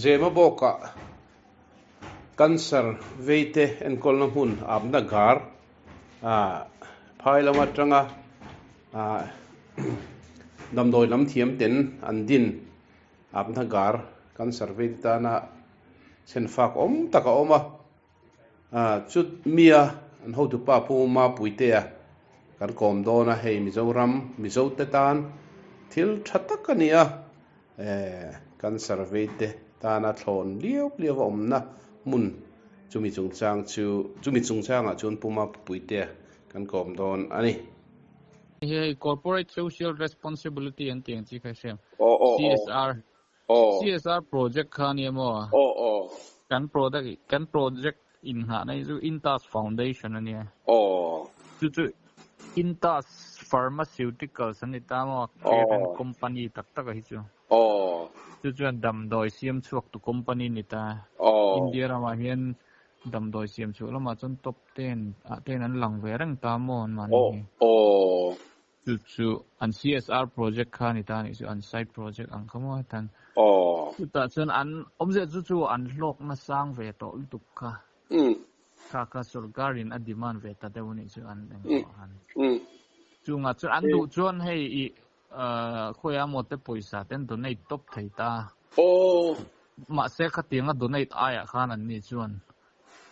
Zema bawkah cancer veite enkawlna hmun apna gar phai lam atanga damdawi lam thiam ten an din apna gar cancer veite tana chhenfak awm tak a awm a. Chut mia an hotupa Pu Mapuitea kan kawm dawn a, hei Mizoram Mizote tan thil tha tak a ni a, cancer veite tana thlawn liau liau a awmna hmun chumi chungchang chu chumi chungchangah chuan Pu Mapuitea kan kawm dawn a ni. Hei Corporate Social Responsibility an tih ang chi kha i hria em? CSR. CSR project kha nia maw? Kan product kan project inngahna hi chu Intas Foundation a nia. Chu chu Intas Pharmaceuticals an ni ta maw? Parent company tak tak a hi chu. Chu chuan damdawi siam chhuak tu company ni ta. India ramah hian damdawi siam chhuah lamah chuan top ten ah ten an lang ve reng ta maw an mahni hi. Chu chu an CSR project kha a ni ta a nih chu, an side project ang kha maw hetan. Chutah chuan an awmzia chu chu an hlawkna sang ve tawh lutuk kha. Kha kha sorkarin a demand ve ta deuh a nih chu an engpawh han. Chungah chuan an duh chuan hei i khawiah maw te pawisa te an donate tawp thei ta. Mahse khatianga donate aiah khan an nih chuan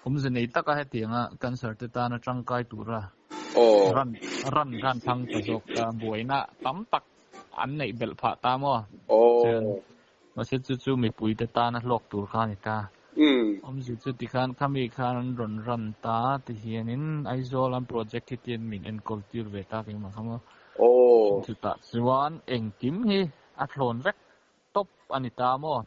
Awmze nei taka hetianga cancer te tana tangkai tura ran ran khan thlang ta zawk ta buaina tam tak an neih belh phah ta maw? Chuan mahse chu chu mipui te tana hlawk tur kha a ni ta. Awmze chu tikhan khami khan an rawn ran ta ti hianin Aizawl an project hi tian min enkawl tir ve ta keimah kha maw? Chutah chuan engkim hi a thlawn vek tawp a ni ta maw?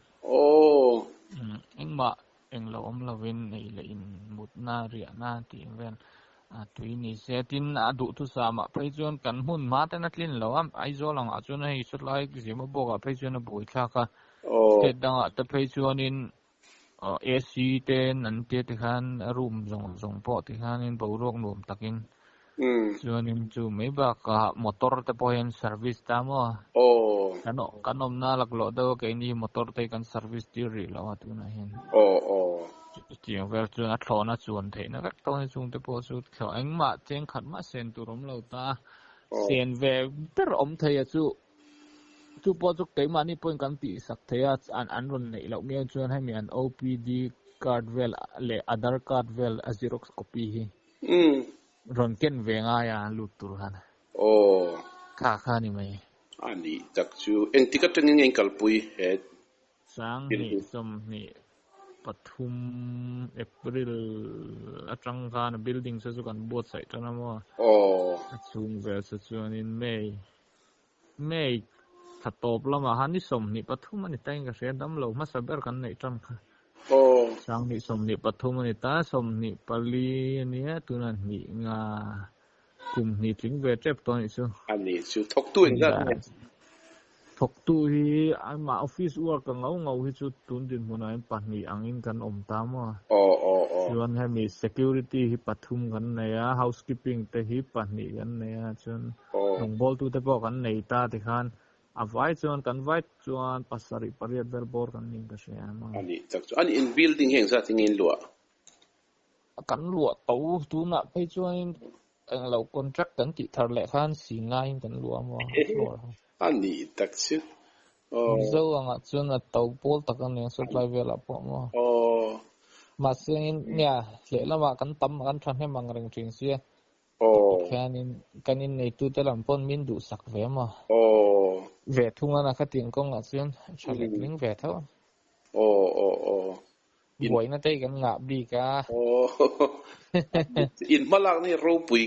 Engmah Englo awm lovin ei leh in mutna, riahna tih vel tui ni se. Tin, a duhthusam ah phei chuan kan hmun hma ten a tlin lo a, Aizawl angah chuan hei sawtlai Zima bawkah phei chuan a buaithlak a, state dangah te phei chuanin AC ten an tia tikhan room zawng zawng pawh tikhanin boruak nuam takin Chuanin chu mai bakah motor te pawh hian service ta maw? Kan kan awmna laklawh deuh a keini motor te hi kan service tir rih lo a tunah hian. Chutiang vel chuan a thlawhna chuan theihna vek tawh a ni chungte pawh chu thlawh engmah cheng khat mah sen tur awm lo ta. Sen ve ber awm thei a chu chu pawh chu keimahni pawhin kan tihsak thei a an an rawn neih loh miau chuan hemi an OPD card vel leh Aadhaar card vel a xerox copy hi. Rawn ken ve ngai a lut tur khan. Aw. Kha kha ni mai. A nih tak chu engtik atangin nge in kalpui he Sanghnih sawmhnih pathum April atang khan a building saw chu kan buatsaih tan a maw. Aw. A chhung vel saw chuanin May May thla tawp lamah khan ni 23 a ni ta in ka hria, damlo hmasa ber kan neih tan kha. Sanghnih 23 a ni ta, 24 a nia, tunah hnih nga kum hnih tling ve tep tawh a nih chu. A nih chu, thawktu engzat nge? Thawktu hi amah office work a ngau ngau hi chu tun dinhmunah hian pahnih angin kan awm ta maw? Chuan hemi security hi pathum kan nei a, housekeeping te hi pahnih kan nei a, chuan rawngbawltu te pawh kan nei ta tikhan a vai chuan kan vai chuan pasarih pariat vel bawr kan ning ka hria maw? A nih tak chu. An in building hi engzat nge in luah? Kan luah to tunah phei chuanin Englo contract kan tih thar leh khan si ngaiin kan luah maw a floor kha. A nih tak chu. Aw. Mizo angah chuan a to pawl tak a nia supply velah pawh maw. Aw. Mahse in nia lehlamah kan tam kan thahnem ang reng thin sia. Aw. Khianin kan inneitute lam pawn min duhsak ve maw. Aw. Ve thung a na khatiang kawngah chuan tha letling ve tho. Aw aw aw. Buaina te hi kan ngah bik a. In hmalakna hi ropui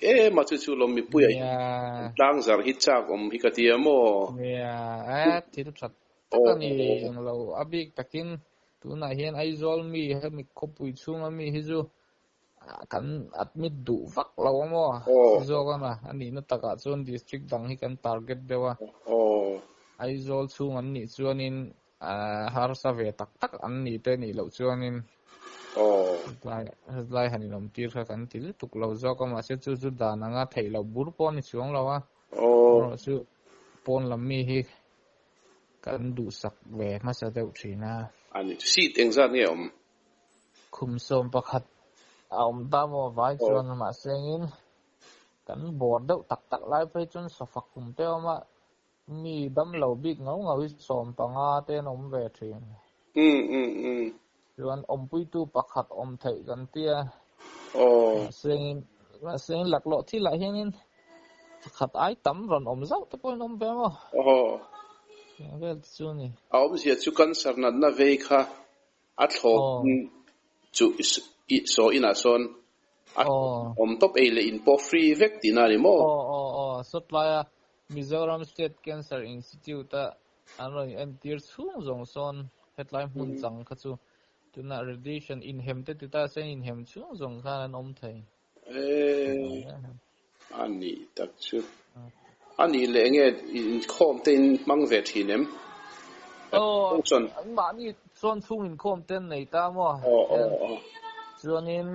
em a chu chu lawm mipui ah hian tlang zar hi chak awm hi ka ti a maw? Nia, e thil that tak a ni englo a bik takin tunah hian Aizawl mi hemi khawpui chhunga mi hi chu kan admit duh vak lo a maw? Zawk a na, a nihna takah chuan district dang hi kan target deuh a. Aizawl chhung an nih chuanin Harsa ve tak tak an ni te nih loh chuanin Aw. Hetlai hetlai han inawm tir kha kan ti lutuk lo zawk a, mahse chu chu dan anga theih loh bur pawh a ni chuang lo a. Aw. Amaherawh chu pawn lam mi hi kan duhsak ve hmasa deuh thin a. A ni, seat engzat nge awm? Khum 11 a awm ta maw vai chuan mahse engin kan bawr deuh tak tak lai phei chuan sofa khum te a awm a, mi damlo bik ngau ngau hi 15 te an awm ve thin. Chuan awmpuitu pakhat awm theih kan tia. Mahse engin mahse engin laklawh thil ah hianin pakhat ai tam rawn awm zauh te pawhin awm ve maw? Tiang vel te chu a ni. A awmzia chu cancer natna vei kha a thlawp chu i saw inah sawn a awm tawp ei leh in pawh free vek tihna a ni maw? Aw aw aw sawtlaia Mizoram State Cancer Institute a an rawn entir chhung zawng sawn hetlai hmun chang kha chu tunah radiation inhem te ti ta se inhem chhung zawng khan an awm thei. E a nih tak chu. A nih leh enge inkhawm te in hmang ve thin em? Aw, mahni chuan chhung inkhawm te an nei ta maw? Chuanin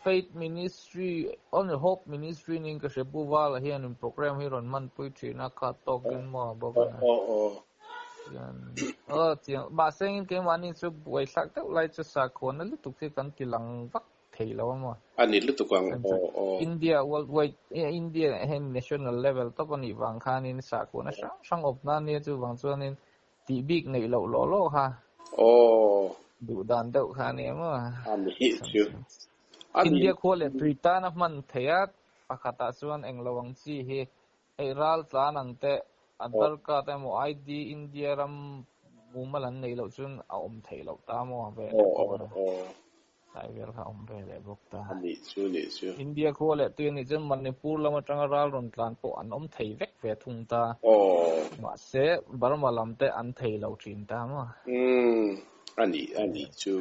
Faith Ministry, aw ni Hope Ministry niin ka hria Pu Vala hianin program hi rawn hmanpui thin a, kha tawkin maw bawk a. Chuan aw chiang mahse engin keimahni chu buaithlak deuh lai chu sakhuana lutuk hi kan ti lang vak thei lo a maw? A ni lutuk ang aw aw. India world wide India hen national level tawp a nih vang khanin sakhuana hrang hrang awp nan nia chuvang chuanin tih bik neih loh lawh lawh kha. Aw. Duh dan deuh kha a ni a maw? A ni chu. A ni. India khua leh tui tana hman theih a pakhatah chuan englo ang chi hi hei ral tlan ang te Aadhaar card emaw ID India ram mumal an neih loh chuan a awm theih loh ta maw ve leh bawk a. Tlai vel kha a awm ve leh bawk ta. A nih chu nih chu. India khua leh tui a nih chuan Manipur lam atanga ral rawn tlan pawh an awm thei vek ve thung ta. Mahse Burma lam te an thei lo thin ta maw. Umm a nih a nih chu.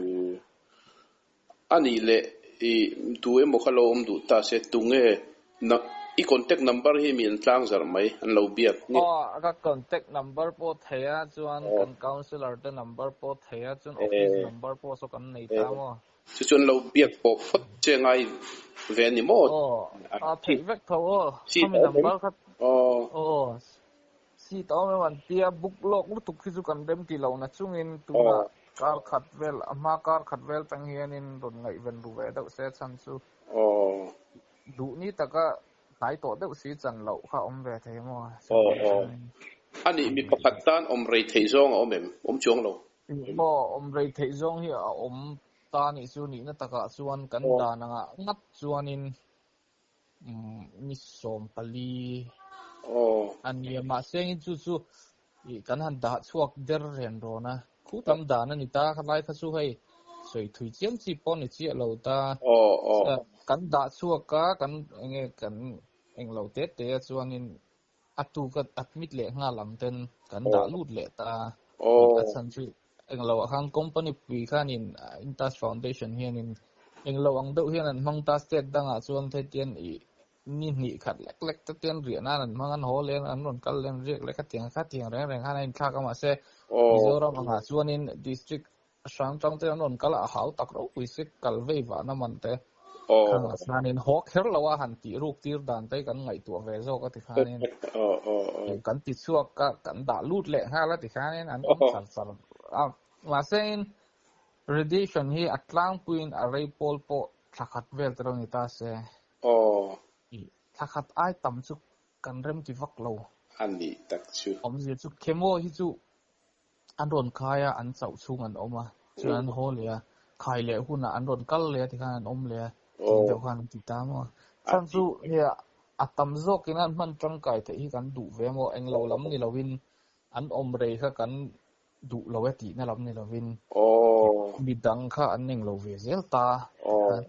A nih leh i tu emaw kha lo awm duh ta se tunge na i contact number hi mi an tlang zarh mai an lo biak nge? Aw ka contact number pawh thei a chuan kan councillor te number pawh thei a chuan office number pawh saw kan nei ta maw? Chu chuan lo biak pawh phawt che ngai ve a ni maw? Aw a theih vek tho aw khami number kha aw Seat a awm em an tia, book lawk lutuk hi chu kan rem ti lo na chungin tunah kar khat vel a hma kar khat vel tang hianin rawn ngaihven ru ve deuh se chhan chu duh ni taka hnai tawh deuh si chan loh kha awm ve thei maw? Aw aw. A nih mi pakhat tan awm rei theih zawng a awm em? Awm chuang lo. Maw awm rei theih zawng hi a awm ta nih chu nihna takah chuan kan dan angah ngat chuanin Ni 14 a nia mahse engin chu chu ih kan han dah chhuak der ren rawn a khu tam dan a ni ta khalai kha chu hei sawi thui chiam chi pawh a ni chiah lo ta kan dah chhuak a kan enge kan englo te te a chuanin a tuk a admit leh nghal ang ten kan dah lut leh ta a chhan chu Englo ah khan company pui khanin Intas Foundation hianin englo ang deuh hian an hmang ta state dangah chuan thetian ih ni hnih khat lek lek te tian riah nan an hmang an haw leh an rawn kal leh an riak leh khatiang khatiang reng reng khan a inthlak a mahse Mizoram angah chuanin district hrang tang te an rawn kal a a hau tak ropui si kal vei vahna man te khangah khanin haw kher lo a han tih ruk tir dan te kan ngaihtuah ve zawk a ti khanin kan ti chhuak a kan dah lut leh nghal a ti khanin an awm char char a mahse in radiation hi a tlangpuiin a rei pawl pawh thla khat vel te lo ni ta se thla khat ai tam chu kan rem ti vak lo a nih tak chu awmzia chu chemo hi chu An rawn khai a, an chauh chhung an awm a, chuan an haw leh a, khai leh hunah an rawn kal leh a tikhan an awm leh a, tih deuh khan an ti ta maw. Chhan chu hei a tam zawkin an hman tangkai theih hi kan duh ve maw, englo lam ni lovin an awm rei kha kan duh lo e tihna lam ni lovin midang kha an englo ve zel ta tikhan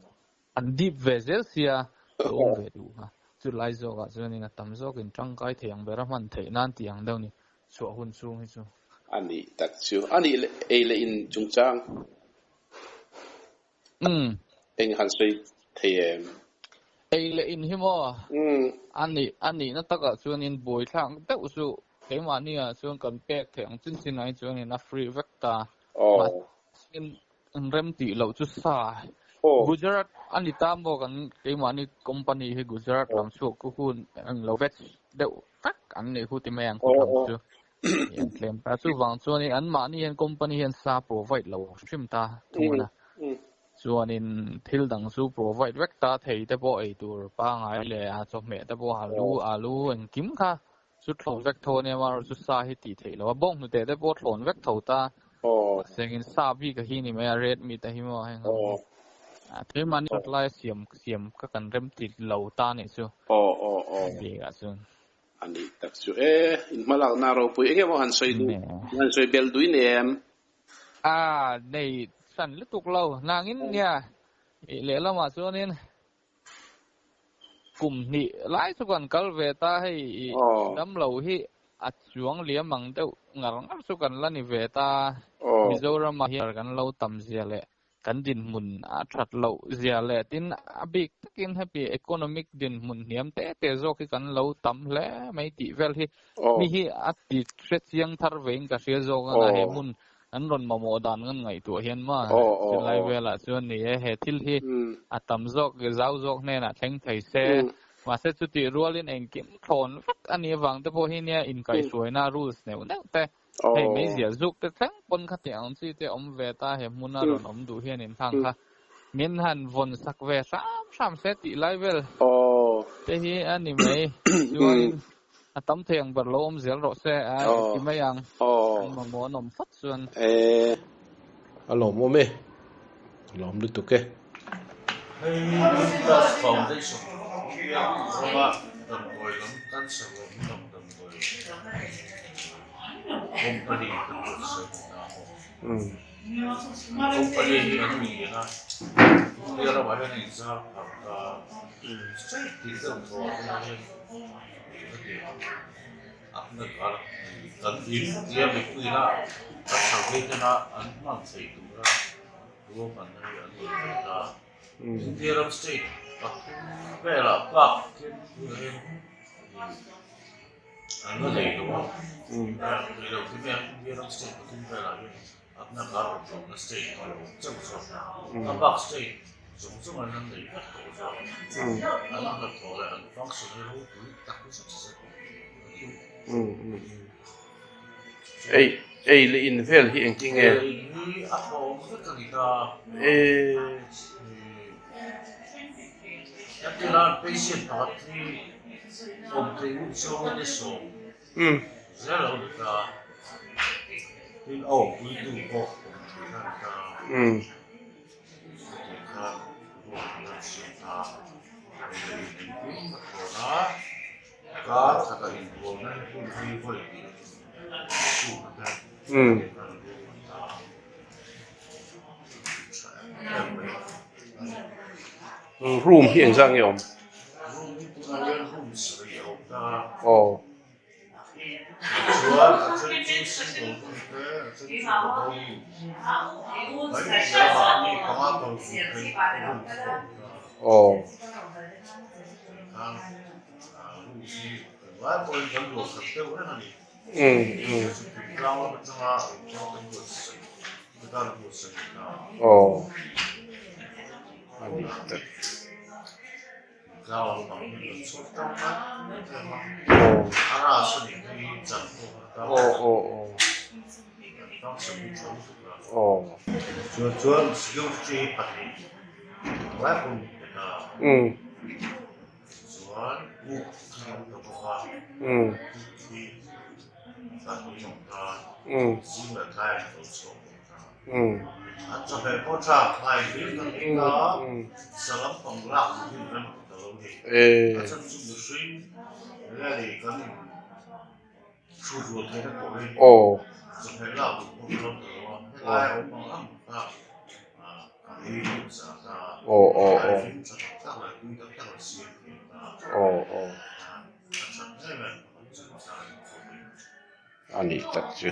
an dip ve zel sia lo awm ve duh kha. Chu lai zawkah chuanin a tam zawkin tangkai thei ang bera hman theih nan tih ang deuh ni chhuah hun chhung hi chu. A nih tak chu. A nih leh ei leh in chungchang eng han sawi thei em? Ei leh in hi maw? A nih a nihna takah chuanin buaithlak deuh chu keimahni ah chuan kan pek theih ang chin chin ah hi chuanin a free vek ta. Mahse rem tih loh chu sa Gujarat a ni ta maw kan keimahni company hi Gujarat lam chhuak khu hun ang lo veg deuh tak an nih khu ti mai ang khu tham chu an tlem ta. Chuvang chuanin anmahni hian company hian sa provide lo hrim ta thung a. Chuanin thil dang chu provide vek ta thei te pawh ei tur pangai leh a chawhmeh te pawh alu alu engkim kha chu thlawn vek tho a nia amaherawhchu chu sa hi tih theih loh a bawnghnute te pawh thlawn vek tho ta mahse engin sa bik a hi ni mai a red meat a hi maw heng ho hi a keimahni shot laia siam siam kha kan rem ti lo ta nih chu bik ah chuan. A nih tak chu e in hmalakna ropui eng emaw han sawi duh han sawi belh duh in em? A nei hran lutuk lo nangin nia lehlamah chuanin Kum hnih lai chu kan kal ve ta hei i damlo hi a chuang liam ang deuh ngar ngar chu kan la ni ve ta. Mizoramah hian kan lo tam zia leh kan dinhmun a that loh zia leh tin a bik takin hemi economic dinhmun hniam te te zawk hi kan lo tam hle mai tih vel hi mi hi a ti hre chiang thar vein ka hria zawk a he hmun An rawn mamawh dan kan ngaihtuah hian maw chulai velah chuan ni e, he thil hi a tam zawk zau zawk hnenah thleng thei se. Mahse chutih rualin engkim thlawn vek a nih avang te pawh hi nia inkaihhruaina rules neuh neuh te, hei meizial zuk te thleng pawn khatiang ang chi te awm ve ta he hmuna rawn awm duh hian inthlang kha min han vawn sak ve hram hram se tih lai vel te hi a ni mai. Chuanin A tam thei ang ber lo awm zel rawh se a ti mai ang. An mamawh an awm phawt chuan. E a lawmawm e, a lawm lutuk e. Hei Windows Foundation rama damdawi lam cancer leh hmunam damdawi company kan buatsaih ni ta maw. Company hi an ni a, India ramah hian a inzar phah ta state tih deuh tawh ah hian Kan in tia mipuiin a kan survey tena an hman theih tura ruahmanna hi an rawn nei ta. India ram state pathum velah bak hian tunah hian an la nei lo a, nei lo ti mai ang India ram state pathum velah hian Apna kar awm lohna state a lo awm chauh zawk a, a bak state zawng zawng an an nei vek tawh zawk. An hnathawh leh an function hi ropui tak zet zet a ni. Ei, ei leh in vel hi engtin nge? Ei leh in hi a hlawm vek a ni ta. Entirnan patient pakhat hi awm thei hun chhungin ni sawm Zel a ni ta. Tin a awmpuitu pawh awm thei a ni ta. Chutih khan ruak hi an siam ta. Hei leh in engkim a thawn a, kar khatah inbualna hi hun hi vawi hnih suk te chutih khan ruak an ta. Tha em em mai a ni. Room hi engzah nge awm? Room hi tunah hian room sarih a awm ta. Aw. Chuan a then chu single room te, a then chu double room. Mai piah lamah mi panga tawlh luh theih room te pawh a awm ta. Aw. Khan room hi englai pawhin kan luah khat deuh reng a ni. Tlang lam atanga engpawh kan buatsaih, kan buatsaih ta. Aw. A ni tak. An chawhmeh pawh tha thlai hlir kan ei ta, sa lampang lak duh hi rem ta lo ni. A chhan chu mihring nge ni kan in hrut rual theihna pawh hi chawhmeh lak duh pawh kan awm ta lo a, helai a awm ang ang kha kan ei lut zah ta, thlai hlim tha tak tak leh tui tak tak an siam thiam ta, a that em em an chan chang khawp in. A nih tak chu.